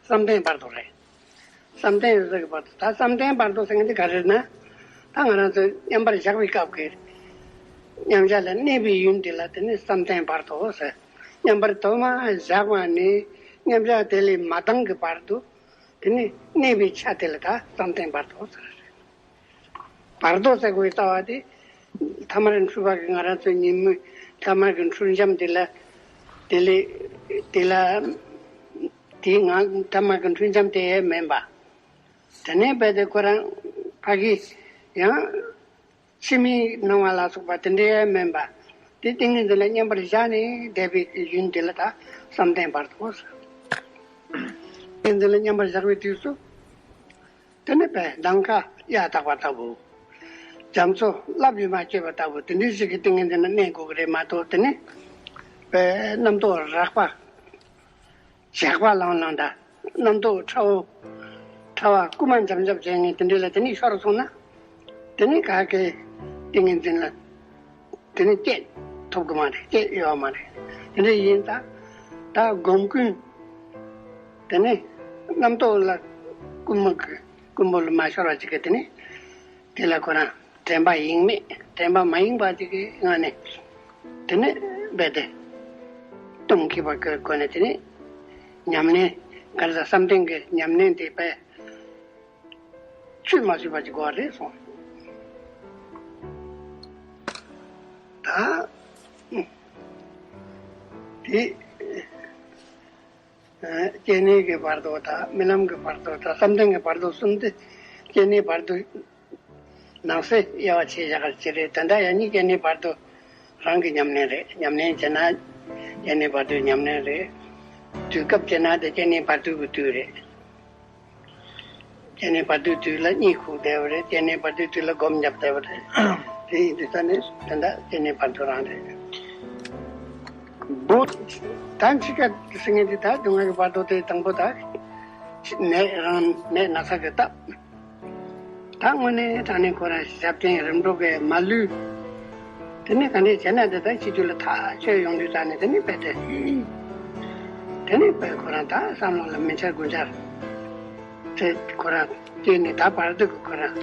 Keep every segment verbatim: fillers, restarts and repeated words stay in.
བསམ་གཏན་བར་དོ་རེད། བསམ་གཏན་ཟེར་གི་བར་དོ། ད་བསམ་གཏན་བར་དོ་ཟེར་མཁན་དེ་ག་རེ་རེད་ན། ད་ང་རང་ཚོ་མཉམ་པར་བཞག་པའི་སྐབས་ཀྱི་མཉམ་བཞག་ལ་གནས་པའི་ཡུལ་འདི་ལ་དེ་ནི་བསམ་གཏན་བར་དོ་ཟེར། མཉམ་པར་དོ་མ་བཞག་པ་ནི་མཉམ་བཞག་དེ་ལས་མ་ལྡང་གི་བར་དུ་དེ་ནི་གནས་པའི་ཆ་དེ་ལ་ད་བསམ་གཏན་བར་དོ་ཟེར། བར་དོ་ཟེར་དགོས་རྩ་བ་དེ། ཐ་མར་འཁྲུལ་པ་གི་ང་རང་ཚོའི་ཉིན་མོའི་ཐ་མར་གྱི་འཁྲུལ་འབྱམས་དེ་ལ། དེ་ལས་དེ་ལ་དེའི་ངང་ཐ་མར་གྱི་འཁྲུལ་འབྱམས་དེ་མིན་པ། དེ་ནས་རྦད་དེ་ཁོ་རང་ཕ་གི་ཡང་ཕྱི་མའི་སྣང་བ་ལ་སོགས་པ་དེ་འདྲའི་མིན་པ། དེ་ཏིང་ངེ་འཛིན་ལ་མཉམ་པར་བཞག་ནས་བསྡད་པའི་ཡུལ་འདི་ལ་ད་བསམ་གཏན་བར་དོ་ཟེར། ཏིང་ངེ་འཛིན་ལ་མཉམ་པར་བཞག་པའི་དུས་སུ། དེ་ནི་པས་ནམ་མཁའ་གཡའ་དག་པ་ལྟ་བུ། རྒྱ་མཚོ་རླབས་ཀྱིས་མ་ཆོད་པ་ལྟ་བུ་དེ་འདྲའི་ཞིག་གི་ཏིང་ངེ་འཛིན་ལ་གནས་དགོས་ཀྱི་རེད་མ་གཏོགས། དེ་ནི་པས་རྣམ་རྟོག་རགས་པ་ཞགས་པ་ལང་ལང་དང་། རྣམ་རྟོག་ཕྲ་བོ་ཕྲ་བ་རྐུ་མ་འཇམ་འཇམ་བྱས་ནས་དེ་འདྲ་ལ་དེ་ནི་ཤོར་སོང་ན། དེ་ནི་ག་གི་ཏིང་ངེ་འཛིན་ལ་དེ་ནི་སྐྱེད་ཐུབ་ཀྱི་མ་རེད། སྐྱེད་ཡོད་མ་རེད། དེ་འདྲ་ཡིན་ཙང་ད་སྒོམ་ཀུན་དེ་ནི་རྣམ་རྟོག་ལ་རྐུན་མ་གི་རྐུན་པོ་ལ་མ་ཤོར་བ་ཅིག་གི་དེ་ནི་དེ་ལ་ཁོ་རང་དྲན་པ་ཡེངས་མེད། དྲན་པ་མ་ཡེངས་པ་ཅིག་གི་ངང་ནས་དེ་ནི་རྦད་དེ་སྟོང་ཁེགས་པ་གི་སྒོ་ནས་དེ་ནི་ཉམས་ལེན། ག་རེ་ཟེར། བསམ་གཏན་གྱི་ཉམས་ལེན་དེ་པས་ཆུད་མ་ཟོས་པ་ཅིག་དགོས་པ་རེད་གསུངས། ད་དེ་སྐྱེ་གནས་ཀྱི་བར་དོ་དང་། རྨི་ལམ་གྱི་བར་དོ་དང་། བསམ་གཏན་གྱི་བར་དོ་གསུམ་དེ། སྐྱེ་གནས་བར་དོ་ནང་གསེས་དབྱེ་བ་ཕྱེ་བཞག་གི་རེད། ད་ལྟ་ཡང་ནི་སྐྱེ་གནས་བར་དོ་རང་གི་ཉམས་ལེན་རེད། ཉམས་ལེན་བྱས་ན་སྐྱེ་གནས་བར་དོའི་ཉམས་ལེན་རེད། དུས་སྐབས་བྱས་ན་དེ་སྐྱེ་གནས་བར་དོའི་དུས་རེད། སྐྱེ་གནས་བར་དོའི་དུས་ལ་གཉིད་ཁུག་བསྡད་པ་རེད། སྐྱེ་གནས་བར་དོའི་དུས་ལ་སྒོམ་བརྒྱབ་བསྡད་པ་རེད། དེ་ཡིན་དུས་ད་ནི་དེ་འདྲ་སྐྱེ་གནས་བར་དོ་རང་རེད། བུ་ད་འཆི་ཁ་ཟེར་མཁན་དེ། ད་སྡུག་བསྔལ་གྱི་བར་དོ་དེ་དང་པོ་ད་ནད་རང་ནད་ན་ཚ་གི་སྟབས། ད་དངོས་གནས་དྲང་གནས་ཁོ་རང་ཞབས་བརྟན་རིམ་གྲོ་གིས་མ་ལུས། དེ་ནས་ག་འདྲས་བྱས་ན་དེ་ལྟར་ཤི་རྒྱུ་ལ་ཐག་ཆོད་ཡོང་དུས་ཙང་ནས། དེ་ནས་རྦད་དེ། དེ་ནས་རྦད་ཁོ་རང་ད་བསམ་བློ་ལ་མི་འཆར་དགུ་འཆར་དེ་ཁོ་རང་སྐྱེས་ནས། ད་བར་དུ་གི་ཁོ་རང་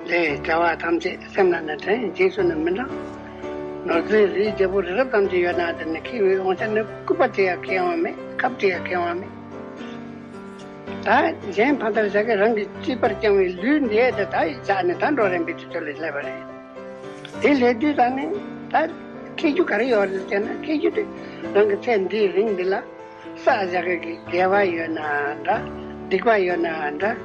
ལས་བྱ་བ་ཐམས་ཅད་སེམས་ལ་ནི་དྲན། རྗེས་སུ་ནི་མི་འབྲང་། ནོར་རྫས་རིའི་རྒྱལ་པོ་རི་རབ་ཙམ་ཞིག་ཡོད་ན་དེ་ནི་ཁེ་བའི་དབང་ཆ་ནི་སྐུད་པ་ཅིག་ཡང་ཁེ་དབང་མེད། ཁབ་ཅིག་ཡང་ཁེ་དབང་མེད། ད་གཞན་ཕ་མཐར་བཞག་གི་རང་གི་གཅེས་པར་བསྐྱངས་པའི་ལུས་འདི་དེ་ད་བཞག་ནས་ད་འགྲོ་རན་པའི་དུས་ཚོད་ལ་སླེབས་པ་རེད། དེ་སླེབས་དུས་ད་ནི་ད་ཁེ་རྒྱུ་ག་རེ་ཡོད་རེད་ཟེར་ན། ཁེ་རྒྱུ་དེ་རང་གི་ཚེ་འདིའི་རིང་འདི་ལ་བསགས་བཞག་གི་དགེ་བ་ཡོད་ན་འདྲ། སྡིག་པ་ཡོད་ན་འདྲ།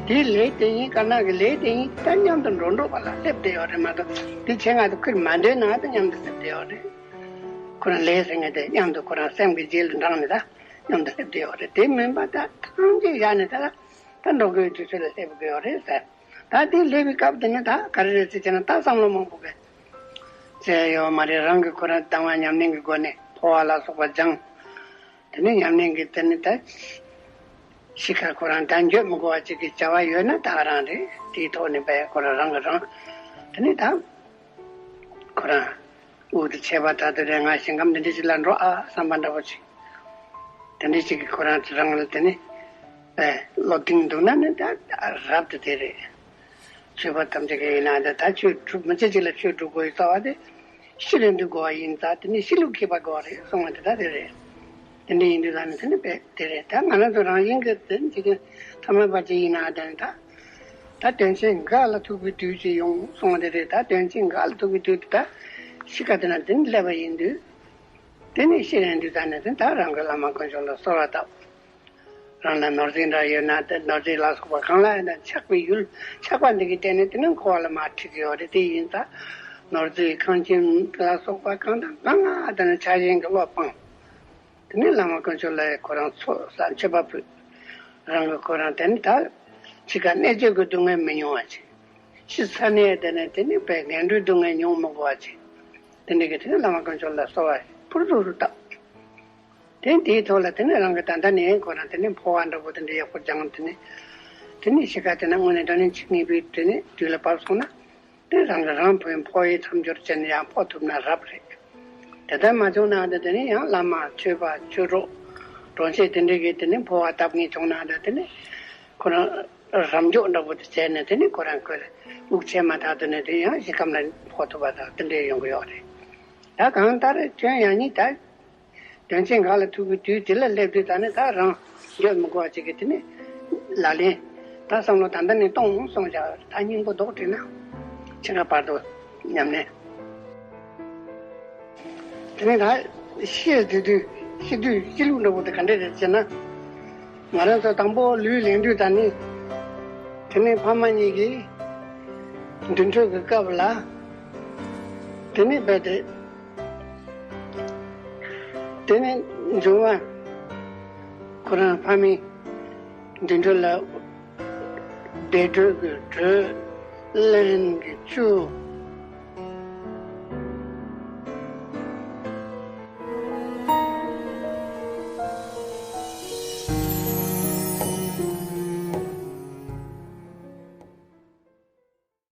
དེའི་ལས་དེ་ཉིད། དཀར་ནག་གི་ལས་དེ་ཉིད་ད་མཉམ་དུ་འགྲོ་འགྲོ་བ་ལ་སླེབས་བསྡད་ཡོད་རེད་མ་གཏོགས། དེ་ཆེད་མངགས་དེ་ཁུར་མ་འདོན་ན་ད་མཉམ་དུ་སླེབས་བསྡད་ཡོད་རེད། ཁོ་རང་ལས་ཟེར་མཁན་དེ་མཉམ་དུ་ཁོ་རང་སེམས་ཀྱི་རྗེས་ལ་འབྲངས་ནས་ད་མཉམ་དུ་སླེབས་བསྡད་ཡོད་རེད། དེ་མིན་པ་ད་ཐམས་ཅད་བཞག་ནས་ད་ད་འགྲོ་དགོས་དུས་ཚོད་ལ་སླེབས་དགོས་ཡོད་རེད་ཟེར། ད་དེ་སླེབས་པའི་སྐབས་དེ་ནི་ད་ག་རེ་རེད་ཟེར་བྱས་ན། ད་བསམ་བློ་མང་པོ་གི་བྱས་ཡོད་མ་རེད། རང་གི་ཁོ་རང་དང་བ་ཉམས་ལེན་གྱི་སྒོ་ནས་འཕོ་བ་ལ་སོགས་པ་སྦྱངས། དེ་ནས་ཉམས་ལེན་གྱི་དེ་ནི་ད་ཤི་ཁར་ཁོ་རང་ད་འགྱོད་མི་དགོས་པ་ཅིག་གི་བྱ་བ་ཡོད་ན་ད་ག་རང་རེད། དེའི་ཐོག་ནས་བས་ཁོ་རང་རང་གི་རང་དེ་ནི་ད་ཁོ་རང་དབུགས་དེ་ཆད་པ་ད་དེ་རེད། ང་ཞིང་ཁམས་འདི་འདྲ་ཞིག་ལ་འགྲོ་ཨ་བསམ་པ་འདྲ་པོ་ཅིག་དེ་འདྲ་ཞིག་གིས་ཁོ་རང་ཚོ་རང་ལ་དེ་ནི་བས་བློ་གཏིང་འདུག་ན་ནི་ད་རབ་ཏུ་དེ་རེད། ཆོས་པ་ཐམས་ཅད་ཀྱིས་ཡིན་ན་ད་ད་ཆོས་སྒྲུབ། མི་ཚེ་གཅིག་ལ་ཆོས་སྒྲུབ་དགོས་ཡི་རྩ་བ་དེ་ཤི་རན་དུས་དགོས་པ་ཡིན་ཙང་། དེ་ནི་ཤི་ལུགས་མཁས་པ་དགོས་པ་རེད་གསུང་བ་དེ་ད་དེ་རེད། དེ་འདྲ་ཡིན་དུས་ད་ནི་དེ་ནི་བས་དེ་རེད། ད་ང་རང་ཚོ་རང་བཞིན་གྱི་དེ་ནི་ཅིག་ཐ་མལ་པ་ཅིག་ཡིན་ན་དེ་ནི་ད་ད་དོན་ཆེན་འགའ་ལ་ཐུག་པའི་དུས་ཅིག་ཡོང་གསུང་བ་དེ་རེད། ད་དོན་ཆེན་འགའ་ལ་ཐུག་པའི་དུས་དེ་ད་ཤི་ཁ་དེ་ན་དེ་ནི་སླེབས་པ་ཡིན་དུས། དེ་ནས་ཤི་རན་དུས་ད་ནི་དེ་ད་རང་གི་བླ་མ་དཀོན་མཆོག་ལ་གསོལ་བ་བཏབ། རང་ལ་ནོར་རྫས་འདྲ་ཡོད་ན་དེ་ནོར་རྫས་ལ་སོགས་པ་གང་ལ་ཡིན་ན་ཆགས་པའི་ཡུལ་ཆགས་པ་འདི་གི་སྟེང་ནས་དེ་ནི་འཁོར་བ་ལ་མར་ཁྲིད་ཀྱི་ཡོད་རེད། དེ་ཡིན་ཙང་ནོར་རྫས་ཁང་ཁྱིམ་ལ་སོགས་པ་གང་དང་གང་ང་དེ་ནི་ཆགས་ཞེན་གྱི་བློ་སྤངས། དེ་ནི་བླ་མ་དཀོན་མཆོག་ལ་ཁོ་རང་ཚོགས་བསགས་མཆོད་པ་ཕུལ། རང་གི་ཁོ་རང་དེ་ནི་ད་འཆི་ཁ་གནད་གཅོད་ཀྱི་སྡུག་བསྔལ་མི་མྱོང་བ་ཅིག་ཤི་ཚར་ནས་དེ་ནས་དེ་ནི་བས་ངན་འགྲོའི་སྡུག་བསྔལ་མྱོང་མི་དགོས་པ་ཅིག་དེ་འདྲ་གི་དེ་ནི་བླ་མ་དཀོན་མཆོག་ལ་གསོལ་བ་ཕུར་ཚུགས་སུ་བཏབ། དེ་དེའི་ཐོག་ལ་དེ་ནི་རང་གི་ད་ལྟ་ནས་ཁོ་རང་དེ་ནི་འཕོ་བ་འདྲ་པོ་དེ་འདྲ་ཡག་པོ་སྦྱངས། དེ་ནི་དེ་ནི་ཤི་ཁ་དེ་ན་དངོས་གནས་དྲང་གནས་འཆི་ངེས་པའི་དེ་ནི་དུས་ལ་བབས་སོང་ན། དེ་རང་གི་རང་འཕོ་འཕོ་བའི་མཚམས་སྦྱོར་བྱས་ནས་ཡང་འཕོ་ཐུབ་ན་རབ་རེད། དེ་ལྟར་མ་བྱུང་ན་དེ་དེ་ནི་ཡང་བླ་མ་ཆོས་པ་ཆོས་གྲོགས་ གྲོང་ཁྱེར་དེ་འདྲའི་གི་དེ་ནི་འཕོ་བ་བཏབ་ངེས་བྱུང་ན་འདྲ། དེ་ནི་ཁོ་རང་རབ་མགྱོགས་འདྲ་པོ་དེ་བྱས་ནས་དེ་ནི་ཁོ་རང་ཁོའི་དབུགས་ཆད་མ་ཐག་ཏུ་ནས་དེ་ཡང་གཞི་རྐང་ལ་འཕོ་ཐུབ་པ་དང་དེ་འདྲའི་ཡོང་གི་ཡོད་རེད། ད་གང་ལྟར་ཁྱོད་ཡང་ནི་ད་དོན་ཆེན་འགག་ལ་ཐུག་གི་དུས་དེ་ལ་སླེབས་དུས་ད་ནི་ད་རང་འགྱོད་མི་དགོས་པ་ཅིག་གི་དེ་ནི་ལག་ལེན། ད་བསམ་བློ་ད་ལྟ་ནས་གཏོང་སོང་བྱ། ད་སྙིང་པོ་རྡོག་བྲིས་ན་ཕྱི་ཁ་བར་དུ་ཉམས་ལེན། དེ་ནས་ད་ཤི་དུས་དུས་ཤི་དུས་ཤི་ལུགས་འདྲ་པོ་དེ་ག་འདྲས་རེད་ཅེ་ན། ང་རང་ཚོ་དང་པོ་ལུས་ལེན་དུས་ད་ནི། དེ་ནས་ཕ་མ་གཉིས་ཀྱིས་མདུན་གྲོས་ཀྱི་སྐབས་ལ། དེ་ནས་རྦད་དེ། དེ་ནས་འབྱུང་བ་ཁོ་རང་ཕ་མའི་མདུན་གྲོས་ལ་བདེ་དྲོད་ཀྱི་དྲོད། རླན་གྱི་ཆུ།